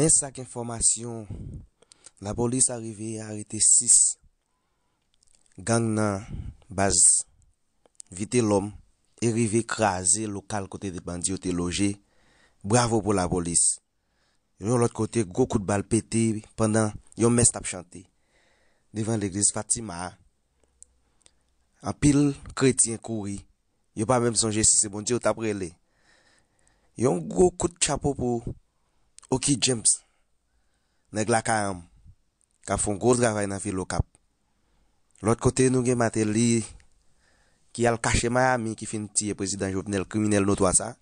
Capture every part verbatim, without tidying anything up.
Sa k enfòmasyon, lapolis arive arete sis gang nan baz Vitelòm e rive kraze lokal kote bandi yo te loje. Bravo pou lapolis. Yon lòt kote, gwo kout bal pete pandan yon mès t ap chante devan legliz Fatima a. Anpil kretyen kouri. Yo pa menm sonje si se Bondye yo t ap rele. Yon gwo kout chapo pou Oki James, nèg Lakayanm, k ap fè yon gwo travay nan vil Okap. Lòt kote, nou gen Martelly ki al kache Miami, ki fin tiye prezidan Jovenel, kriminèl notwa sa,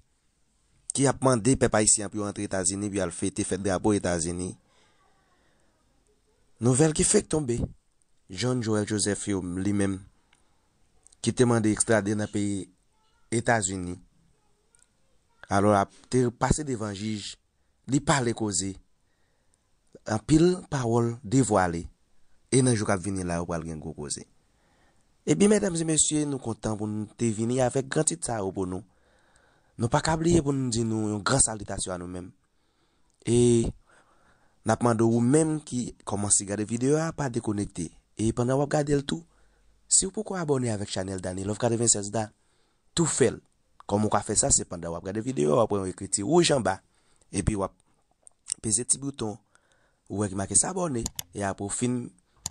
ki ap mande pèp ayisyen an pou yo antre Etazini, pou yo al fete fèt drapo Etazini. Nouvèl ki fenk tonbe, John Joël Joseph yo, li menm, ki te mande ekstrade nan peyi Etazini. Alò, l ap te pase devan jij, li pale koze, anpil pawòl devwale, e nan jou k ap vini la, yo pral gen gwo koze. Ebyen, medam e mesye, nou kontan pou nou te vini avèk gran tit sa yo pou nou. Nou pa ka bliye pou nou di nou yon gran salitasyon a nou menm. E n ap mande ou menm ki kòmanse gade videyo a, pa dekonekte. E pandan w ap gade l tou, si w poko abòne avèk chanèl Dani Love katrevennsèz la, tou fè l. Kòman w ka fè sa? Se pandan w ap gade videyo a, w ap wè yon ekriti wouj anba. Epi w ap peze ti bouton ou wè ki make s'abonner. E apre w fin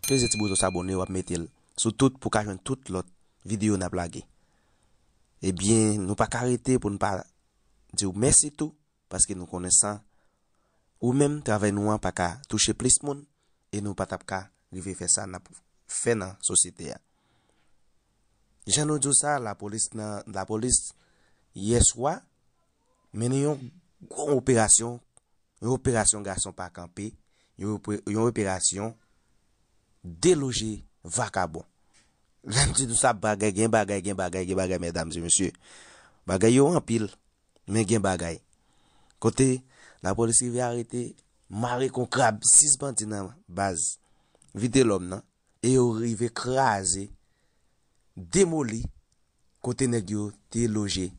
peze ti bouton s'abonner, w ap mete l sou tout pou w ka jwenn tout lòt videyo n ap lage. Ebyen, nou pa ka rete pou n pa di w mèsi tou, paske nou konnen san ou menm, travay nou an pa ka touche plis moun, e nou pa t ap ka rive fè sa n ap fè nan sosyete a. Jan nou di w sa, lapolis nan, lapolis yè swa mennen yon gwo operasyon, yon operasyon gason pa kanpe, yon ope-, yon operasyon deloje vakabon. Lè m di nou sa, bagay, gen bagay, gen bagay, gen bagay, medam e mesye. Bagay yo anpil, men gen bagay. Kote lapolis rive arete, mare kon krab, sis bandi nan baz Vitelòm nan, e yo rive kraze, demoli kote nèg yo te loje.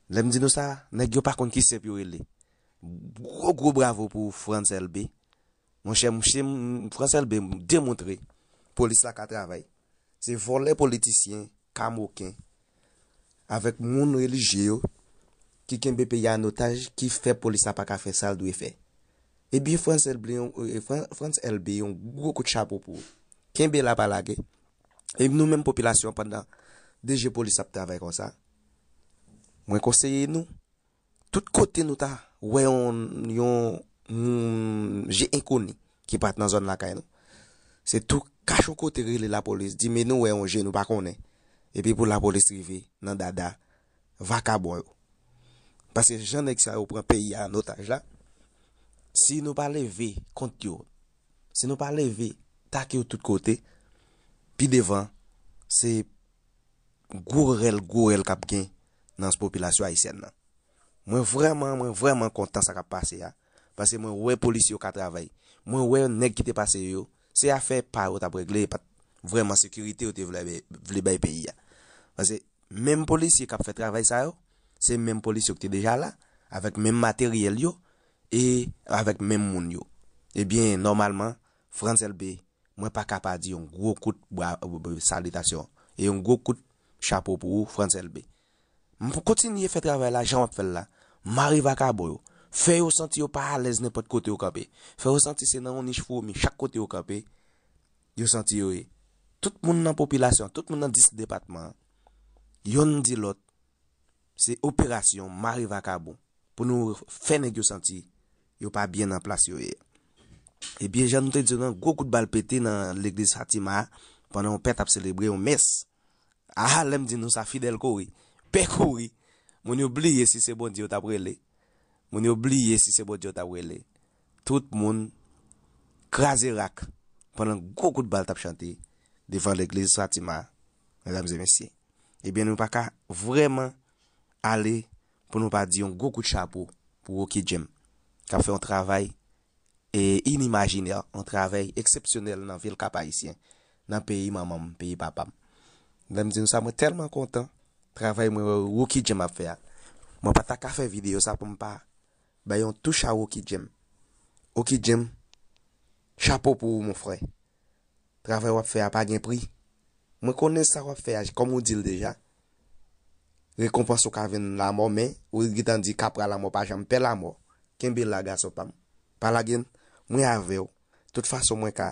Lè m di nou sa, nèg yo pa konn ki sèp yo rele. Gwo, gwo bravo pou Frantz Elbé. Monchè, monchè, m-, Frantz Elbé demontre polis la ka travay. Se vòlè politisyen, kamoken, avèk moun relijye yo ki kenbe peyi a an otaj, ki fè polis la pa ka fè sa l dwe fè. Ebyen, Frantz Elbé, yon, e, Fran-, Frantz Elbé, yon gwo kout chapo pou ou. Kenbe la, pa lage. E nou menm popilasyon, pandan D G polis ap travay konsa, mwen konseye nou, tout kote nou ta wè yon, yon, yon je enkoni ki pa t nan zòn lakay nou, se tou kache yon kote, rele lapolis, di men nou wè yon je nou pa konnen. Epi pou lapolis rive nan dada vakabon yo. Paske jan nèg sa yo pran peyi a an otaj la, si nou pa leve kont yo, si nou pa leve take yo tout kote, pi devan, se gwo rèl, gwo rèl k ap gen nan popilasyon ayisyèn nan. Mwen vrèman, mwen vrèman kontan sa k ap pase a. Paske mwen wè polis yo ka travay. Mwen wè nèg ki te pase yo, se afè pa yo t ap regle, e pa t vrèman sekirite yo te vle, vle bay peyi a. Paske menm polisye k ap fè travay sa yo, se menm polisye yo ki te deja la, avèk menm materyèl yo, e avèk menm moun yo. Ebyen, nòmalman, Frantz Elbé, mwen pa ka pa di yon gwo kout bra-, salitasyon e yon gwo kout chapo pou ou, Frantz Elbé. M pou kontinye fè travay la jan w ap fè l la. Mare vakabon yo. Fè yo santi yo pa alèz nenpòt kote yo kanpe. Fè yo santi se nan yon nich fwomi chak kote yo kanpe, yo santi yo ye. Tout moun nan popilasyon, tout moun nan dis depatman an, yonn di lòt, se operasyon mare vakabon pou nou fè nèg yo santi yo pa byen nan plas yo ye. Ebyen, jan nou te di w nan, gwo kout bal pete nan legliz Fatima a pandan yon pè t ap selebre yon mès. A, lè m di nou sa, fidèl kouri, pè kouri. Moun yo bliye si se Bondye yo t ap rele. Moun yo bliye si se Bondye yo t ap rele. Tout moun kraze rak pandan gwo kout bal t ap chante devan legliz Fatima, medam e mesye. Ebyen, nou pa ka vrèman ale pou nou pa di yon gwo kout chapo pou Rocky Jim, k ap fè yon travay, e, inimajinè, yon travay eksepsyonèl nan vil Kap Ayisyen, nan peyi manman m, peyi papa m. Lè m di nou sa, mwen tèlman kontan travay mwen wè Rocky Jim ap fè a. Mwen pa ta ka fè videyo sa pou m pa bay yon touch a Rocky Jim. Oki Djenm, chapo pou ou, mon frè. Travay w ap fè a pa gen pri. Mwen konnen sa w ap fè a, kòm ou di l deja. Rekonpans ou ka vin lanmò, men ou gentan di kapra lanmò pa janm pè lanmò. Kenbe la, gason pa m. Pa lage n, mwen avè w. Tout fason mwen ka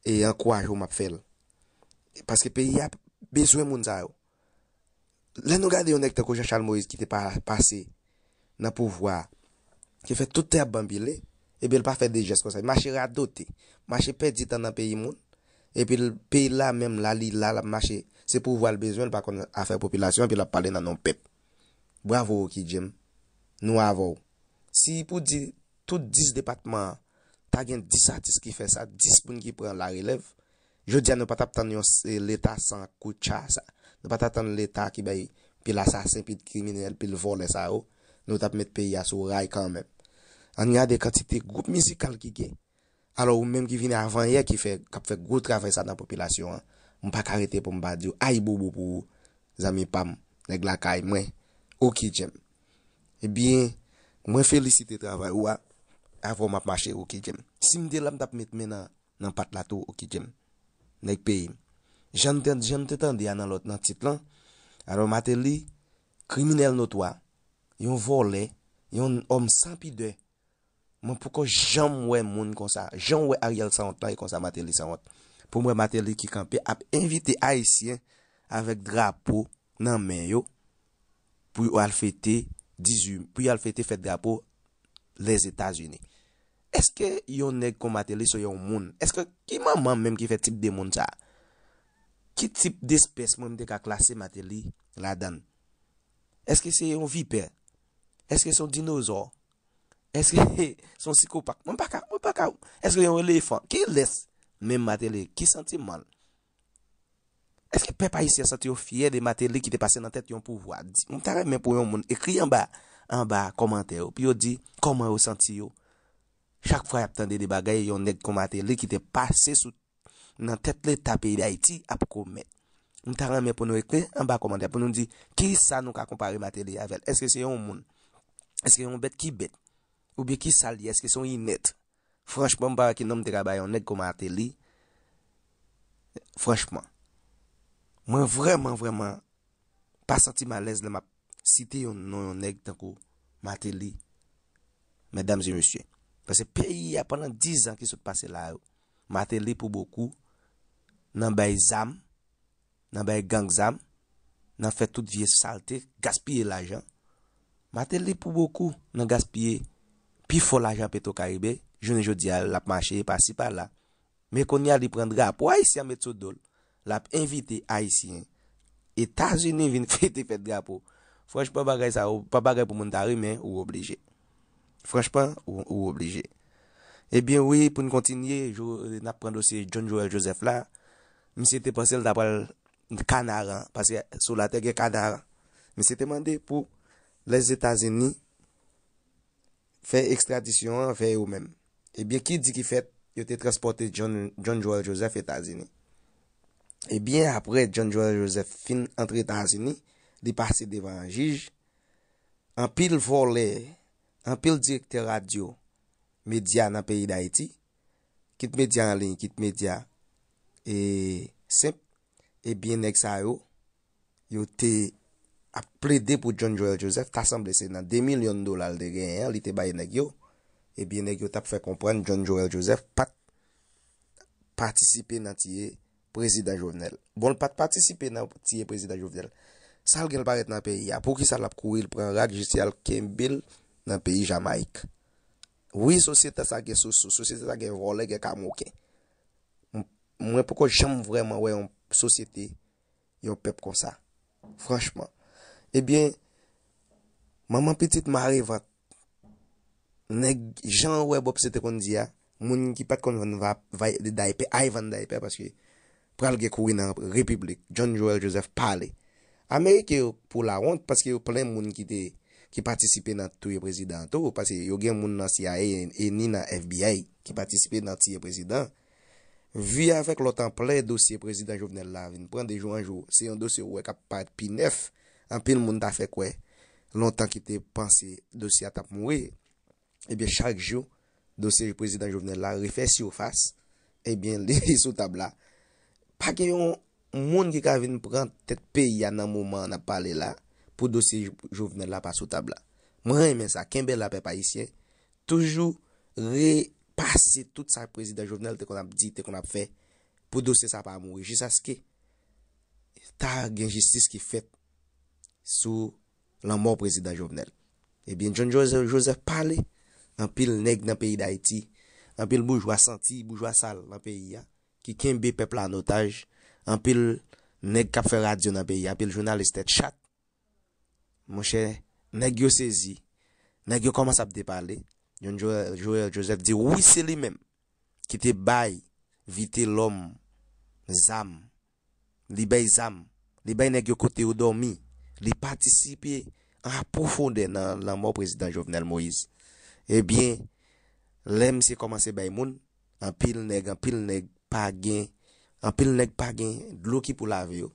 e ankouraje w, m ap fè l. Paske peyi a bezwen moun sa yo. Lè nou gade yon nèg tankou Jean Charles Moïse ki te pa, pase nan pouvwa a, ki fè tout tè ap banbile, epi l pa fè de jès konsa. Li mache radote, mache pèdi tan nan peyi moun, epi l, peyi la menm la, li la, l ap mache. Se pouvwa l bezwen, l pa konn afè popilasyon, epi l ap pale nan non pèp. Bravo, Oki Djenm. Nou avè w. Si pou di tout dis depatman an, ta gen dis atis ki fè sa, dis moun ki pran larelèv, jodi a nou pa t ap tann yon s-, Leta san koutcha sa. Nou pa t ap tann Leta ki bay pil asasen, pil kriminèl, pil vòlè sa yo. Nou t ap met peyi a sou ray kanmenm. Ann gade kantite gwoup mizikal ki gen. Alò, ou menm ki vini avan yè, ki fè, k ap fè gwo travay sa nan popilasyon an, m pa ka rete pou m pa di w ayibobo pou ou, zanmi pa m, nèg lakay mwen, Oki Djenm. Ebyen, mwen felisite travay ou a, avè w m ap mache, Oki Djenm. Si m te la, m t ap met men nan, nan pat la tou, Oki Djenm. Nèg peyi m. Jan n te, jan n te tande a nan lòt, nan tit lan, alò Martelly, kriminèl notwa, yon vòlè, yon òm san pidè, mwen poko janm wè moun konsa. Jan w wè Ariel sanwont lan, e konsa Martelly sanwont. Pou mwen, Martelly ki kanpe ap envite Ayisyen avèk drapo nan men yo pou yo al fete dizuit, pou yo al fete fèt drapo Lèzetazini. Èske yon nèg kon Martelly se yon moun? Èske ki manman menm ki fè tip de moun sa? Ki tip despès mwen m te ka klase Martelly ladan l? Èske se yon vipè? Èske se yon dinozò? Èske se yon sikopat? Mwen pa ka, mwen pa ka. Èske yon elefan? Kilès menm Martelly? Ki santiman l? Èske pèp ayisyen santi yo fyè de Martelly ki te pase nan tèt yon pouvwa? Di, mwen ta renmen pou yon moun ekri anba, anba kòmantè yo, pou yo di kòman yo santi yo. Chak fwa y ap tande de bagay, yon nèg kon Martelly ki te pase sou, nan tèt Leta peyi Dayiti ap komèt. M ta renmen pou nou ekri anba kòmantè, pou nou di, kisa nou ka konpare Martelly avè l? Èske se yon moun? Èske yon bèt ki bèt? Oubyen kisa l ye? Èske se yon inèt? Franchman, m pa wè ki non m te ka bay yon nèg kon Martelly. Franchman. Mwen vrèman, vrèman pa santi m alèz lè m ap site yon non yon nèg tankou Martelly. Medam e mesye. Paske peyi a pandan diz an ki sot pase la yo, Martelly pou bokou nan bay zam, nan bay gang zam, nan fè tout vye salte, gaspiye lajan. Martelly pou bokou nan gaspiye pi fò lajan Petro Caribe, jounen jodi a l ap mache pasi pala. Men kounye a li pran drapo ayisyen an met sou do l. L ap envite Ayisyen Etazini vin fete fèt drapo. Franchman, bagay sa yo pa bagay pou moun ta ri, men ou oblije. Franchman, ou, ou oblije. Ebyen wi, pou n kontinye, n ap pran dosye John Joel Joseph la. Misye te panse l ta pral kanaran, paske sou latè gen kanaran. Misye te mande pou Lèzetazini fè ekstradisyon an avè yo menm. Ebyen, ki di ki fèt, yo te transpòte John, John Joel Joseph Etazini. Ebyen, apre John Joel Joseph fin antre Etazini, li pase devan yon jij, anpil vòlè, anpil direktè radyo, medya nan peyi Dayiti, kit medya an liy, kit medya, e, senp, ebyen, nèg sa yo, yo te ap plede pou John Joel Joseph, ta sanble se nan de milyon dola l te genyen an, li te bay nèg yo, ebyen, nèg yo t ap fè konprann John Joel Joseph pa t patisipe nan tiye Prezidan Jovenel. Bon, l pa t patisipe nan tiye Prezidan Jovenel. Sa l gen l parèt nan peyi a? Poukisa l ap kouri, l pran rad, jis y al kenbe l nan peyi Jamayik? Wi, sosyete sa gen sousou, sosyete sa gen vòlè, gen kamoken. M-, mwen poko janm vrèman wè yon sosyete, yon pèp konsa. Franchman. Ebyen, manman pitit mare vant. Nèg, jan w wè Bob se te konn di a, moun ki pa t konn vann va, va, daypè, ay vann daypè, paske pral gen kouri nan repiblik. John Joel Joseph pale. Ameriken yo pou lawont, paske yo plen moun ki te, ki patisipe nan touye prezidan an tou, paske yo gen moun nan C I A e, e ni nan F B I ki patisipe nan tiye prezidan. Vi avèk lòt anplè dosye prezidan Jovenel la vin pran de jou an jou, se yon dosye ou wè k ap parèt pi nèf. Anpil moun ta fè kwè lontan ki te panse dosye a t ap mouri. Ebyen, chak jou, dosye prezidan Jovenel la refè sifas, ebyen, li sou tab la. Pa gen yon moun ki ka vin pran tèt peyi a nan moman n ap pale la pou dosye Jovenel la pa sou tab la. Mwen renmen sa, kenbe la pèp ayisyen, toujou repase tout sa prezidan Jovenel te konn ap di, te konn ap fè pou dosye sa pa mouri, jiskaske ta gen jistis ki fèt sou lanmò prezidan Jovenel. Ebyen, John Joseph, Joseph pale, anpil nèg nan peyi Dayiti, anpil boujwa santi, boujwa sal nan peyi a, ki kenbe pèp la an otaj, anpil nèg k ap fè radyo nan peyi a, anpil jounalis tèt chat. Monchè, nèg yo sezi, nèg yo kòmanse ap depale. John Joel, Joel Joseph di wi, se li menm ki te bay Vitelòm zam. Li bay zam. Li bay nèg yo kote yo dòmi. Li patisipe an pwofondè nan lanmò prezidan Jovenel Moïse. Ebyen, lè misye kòmanse bay moun, anpil nèg, anpil nèg pa gen, anpil nèg pa gen dlo ki pou lave yo.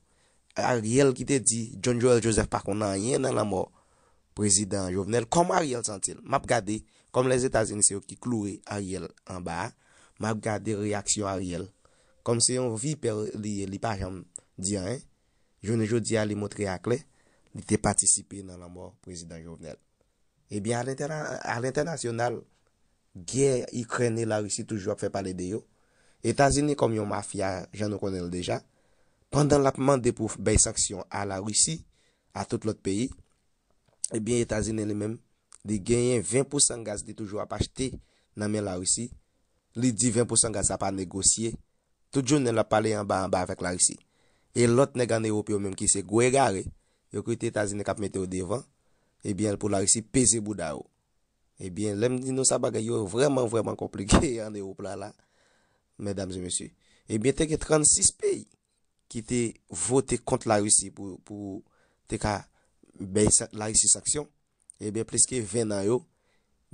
Ariel ki te di John Joel Joseph pa konn anyen nan lanmò prezidan Jovenel. Kòman Ariel santi l? M ap gade, kòm Lèzetazini se yo ki kloure Ariel anba a, m ap gade reyaksyon Ariel. Kòm se yon vipè li ye, li pa janm di anyen. Jounen jodi a, li montre aklè, li te patisipe nan lanmò prezidan Jovenel. Ebyen, a lentèna-, a lentènasyonal, gè Ikrèn e Larisi toujou ap fè pale de yo. Etazini kòm yon mafya, jan nou konnen l deja, pandan l ap mande pou bay sanksyon a Larisi, a tout lòt peyi, ebyen, Etazini li menm, li genyen ven pousan gaz li toujou ap achte nan men Larisi. Li di ven pousan gaz sa pa negosye. Tout jounen l ap pale anba anba avèk Larisi. E lòt nèg ann Ewòp yo menm ki se gwo egare, yo kite Etazini k ap mete yo devan, ebyen, pou Larisi peze bouda yo. Ebyen, lè m di nou sa, bagay yo vrèman, vrèman konplike ann Ewòp la, la, medam e mesye. Ebyen, te gen trannsis peyi ki te vote kont Larisi pou, pou te ka bay sa-, Larisi sanksyon. Ebyen, plis ke ven nan yo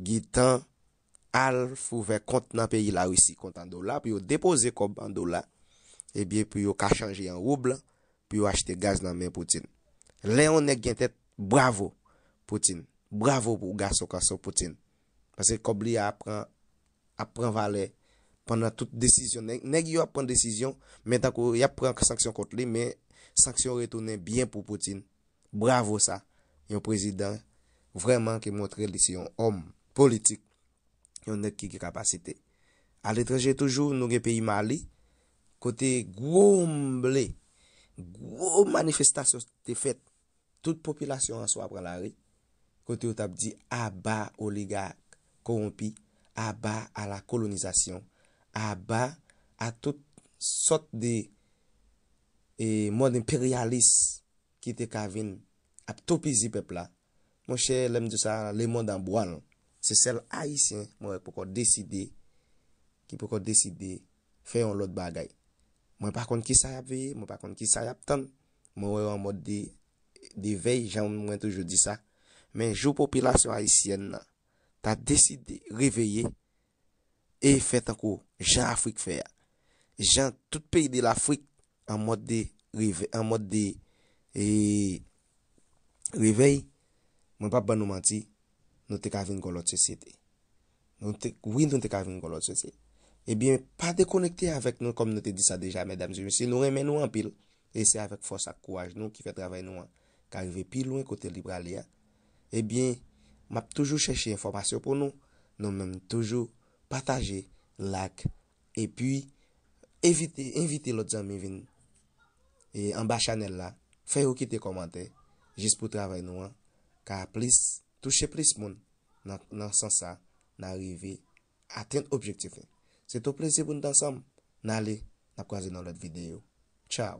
gentan al ouvè kont nan peyi Larisi, kont an dola, pou yo depoze kòb an dola, ebyen, pou yo ka chanje an woub, pou yo achte gaz nan men Putin. Lè yon nèg gen tèt, bravo, Putin. Bravo pou gason kanson Putin. Paske kòb li a ap pran, ap pran valè pandan tout desizyon. Nèg, nèg yo ap pran desizyon, men tankou y ap pran sanksyon kont li, men sanksyon retounen byen pou Putin. Bravo sa. Yon prezidan vrèman ki montre li se yon òm politik, yon nèg ki gen kapasite. Aletranje toujou, nou gen peyi Mali, kote gwo mble, gwo manifestasyon te fèt. Tout popilasyon an swa pran lari, kote yo t ap di aba oligak kowonpi, aba a la kolonizasyon, aba a tout sòt de, e, mòd enperyalis ki te ka vin ap toupizi pèp la. Monchè, lè m di sa, lemonn an bwal. Se sèl Ayisyen, mwen wè, poko deside, ki poko deside fè yon lòt bagay. Mwen pa konn kisa y ap veye, mwen pa konn kisa y ap tann. Mwen wè yo an mòd de, de vèy, jan mwen toujou di sa. Men jou popilasyon ayisyèn nan ta deside reveye, e fè tankou jan Afrik fè a. Jan tout peyi de Lafrik an mòd de reve-, an mòd de, e, revèy, mwen p ap ban nou manti, nou te ka vin gon lòt sosyete. Nou te, wi, nou te ka vin gon lòt sosyete. Ebyen, pa dekonekte avèk nou, kòm nou te di sa deja, medam e mesye, nou renmen nou anpil, e se avèk fòs ak kouraj nou ki fè travay nou an ka rive pi lwen kote li prale a. Ebyen, m ap toujou chèche enfòmasyon pou nou, nou menm toujou pataje, like, epi evite, envite lòt zanmi vin, e, anba chanèl la, fè yo kite kòmantè, jis pou travay nou an ka plis, touche plis moun. Nan, nan sans sa, n a rive atenn objektif nou. Se te yon plezi pou n t ansanm. N ale, n ap kwaze nan lòt videyo. Tchaw.